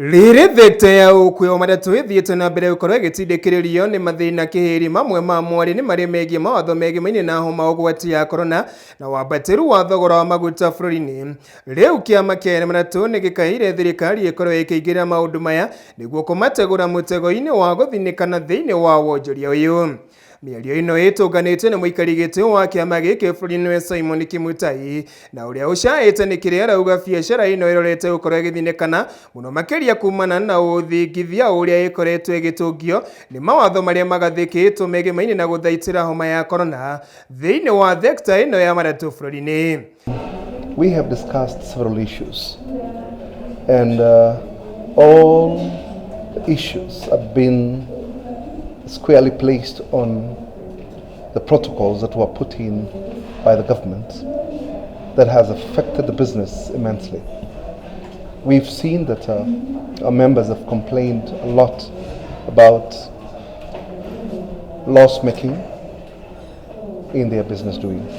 Rĩrĩ thekta ya ũkui wa matatũ ĩthiĩte na mbere gũkorwo ĩgĩtindĩkĩrĩrio nĩ mathĩna kĩhĩri mamwe ma mwarĩ nĩ marĩa megiĩ mawatho megimaine na homa ũgwati ya korona na wambatĩru wa thogora wa maguta bũrũri-inĩ. Rĩu kĩama kĩa ene matatũ nĩ gĩkaĩire thirikari ĩkorwo ĩkĩingĩrĩra maũndũ maya nĩguo kũmategũra mũtego-inĩ wa gũthinĩkana thĩinĩ wa wonjoria ũyũ. Mĩario ĩno ĩtũnganĩtio nĩ mũikari gĩtĩ wa kĩama gĩkĩ bũrũri-inĩ we Simon Kimutai na ũrĩa ũcaĩte nĩ kĩrĩa arauga biacara ĩno ĩrorete gũkorwo ĩgĩthinĩkana mũno makĩria kumana na ũthingithia ũrĩa ĩkoretwo ĩgĩtũngio nĩ mawatho marĩa magathĩkĩtwo megimaine na gũthaitĩra homa ya korona thĩinĩ wa thekta ĩno ya matatũ bũrũri-inĩ. We have discussed several issues, and all the issues have been squarely placed on the protocols that were put in by the government that has affected the business immensely. We've seen that our members have complained a lot about loss making in their business doings.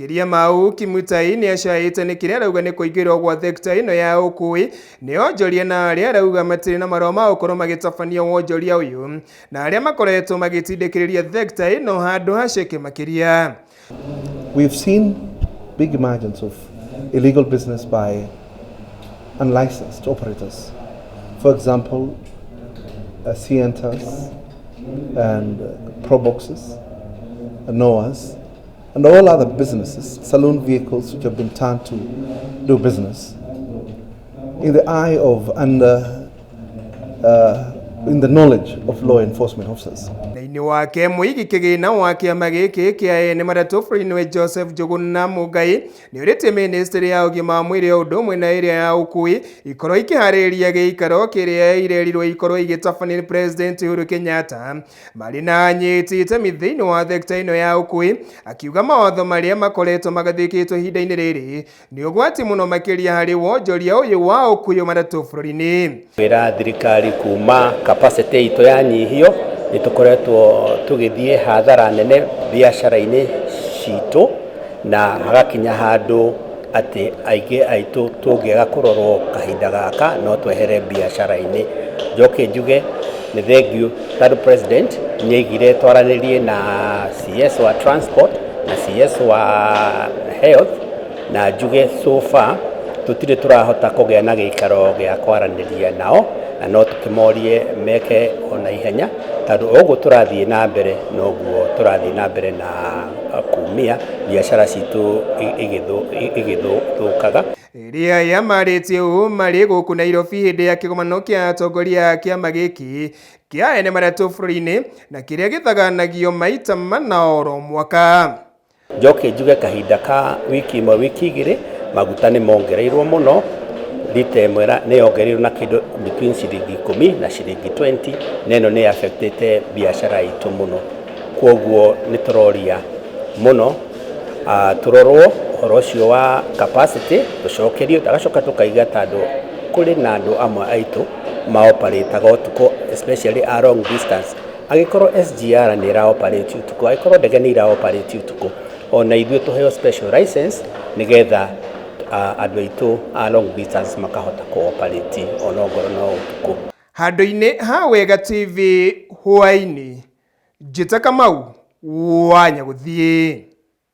Makĩria ma ũũ Kimutai nĩ acaĩte nĩ kĩrĩa arauga nĩ kũingĩrwo gwa thekta ĩno ya ũkui nĩ onjoria na arĩa arauga matirĩ na marũa ma gũkorwo magĩtabania wonjoria ũyũ na arĩa makoretwo magĩtindĩkĩrĩria thekta ĩno handũ haceke makĩria. We've seen big emergence of illegal business by unlicensed operators. For example, Sientas and Proboxes, Noahs, and all other businesses, saloon vehicles which have been turned to do business, in the eye of and in the knowledge of law enforcement officers. Thĩinĩ wake mũigi kĩgĩna wa kĩama gĩkĩ kĩa ene matatũ bũrũri-inĩ we Joseph Njũgũna Mũngai nĩ ũrĩtie mĩnĩstĩrĩ ya ũgima wa mwĩrĩ o ũndũ ũmwe na ĩrĩa ya ũkui ikorwo ikĩharĩrĩria gĩikaro kĩrĩa irerirwo ikorwo igĩtabanio nĩ President Uhuru Kenyatta marĩ na anyiti itemi thĩinĩ wa thekta ĩno ya ũkui, akiuga mawatho marĩa makoretwo magathĩkĩtwo ihinda-inĩ rĩrĩ nĩ ũgwati mũno makĩria harĩ wonjoria ũyũ wa ũkui wa matatũ bũrũri-inĩ. Kwĩra thirikari kuma capacity itũ yanyihio nĩ tũkoretwo tũgĩthiĩ hathara nene biacara-inĩ citũ, na hagakinya handũ atĩ aingĩ aitũ tũngĩaga kũrorwo kahinda gaka no twehere biacara-inĩ. Njoke njuge nĩ thengiũ tondũ president nĩ aigire twaranĩrie na CS wa transport na CS wa health, na njuge so far tũtirĩ tũrahota kũgĩa na gĩikaro gĩa kwaranĩria nao, na no tũkĩmorie meke ona ihenya tondũ ũguo tũrathiĩ na mbere noguo tũrathiĩ na mbere na kumia biacara citũ igĩthũkaga. Rĩrĩa aya marĩtie ũũ marĩ gũkũ Nairobi hĩndĩ ya kĩgomano kĩa atongoria a kĩama gĩkĩ kĩa ene matatũ bũrũri-inĩ na kĩrĩa gĩthaganagio maita mana oro mwaka. Njoke njuge kahinda ka wiki ĩmwe wiki igĩrĩ maguta nĩ mongereirwo mũno, lita ĩmwe nĩ yongereirwo na kĩndũ between ciringi 10 na ciringi 20, na ĩno nĩ affectĩte biacara itũ mũno. Kwoguo nĩ tũroria mũno tũrorwo ũhoro ũcio wa capacity tũcokerio, tagacoka tũkaiga tondũ kũrĩ na andũ amwe aitũ maoparĩtaga ũtukũ, especially a long distance. Angĩkorwo SGR nĩ ĩra operate ũtukũ, angĩkorwo ndege nĩ ira operate ũtukũ, ona ithuĩ tũheo special license nĩgetha andũ aitũ a long distance makahota kũ operate ona ongorwo no ũtukũ. Handũ-inĩ ha Wega TV hwaĩ-inĩ, njĩta Kamau wa Nyagũthiĩ.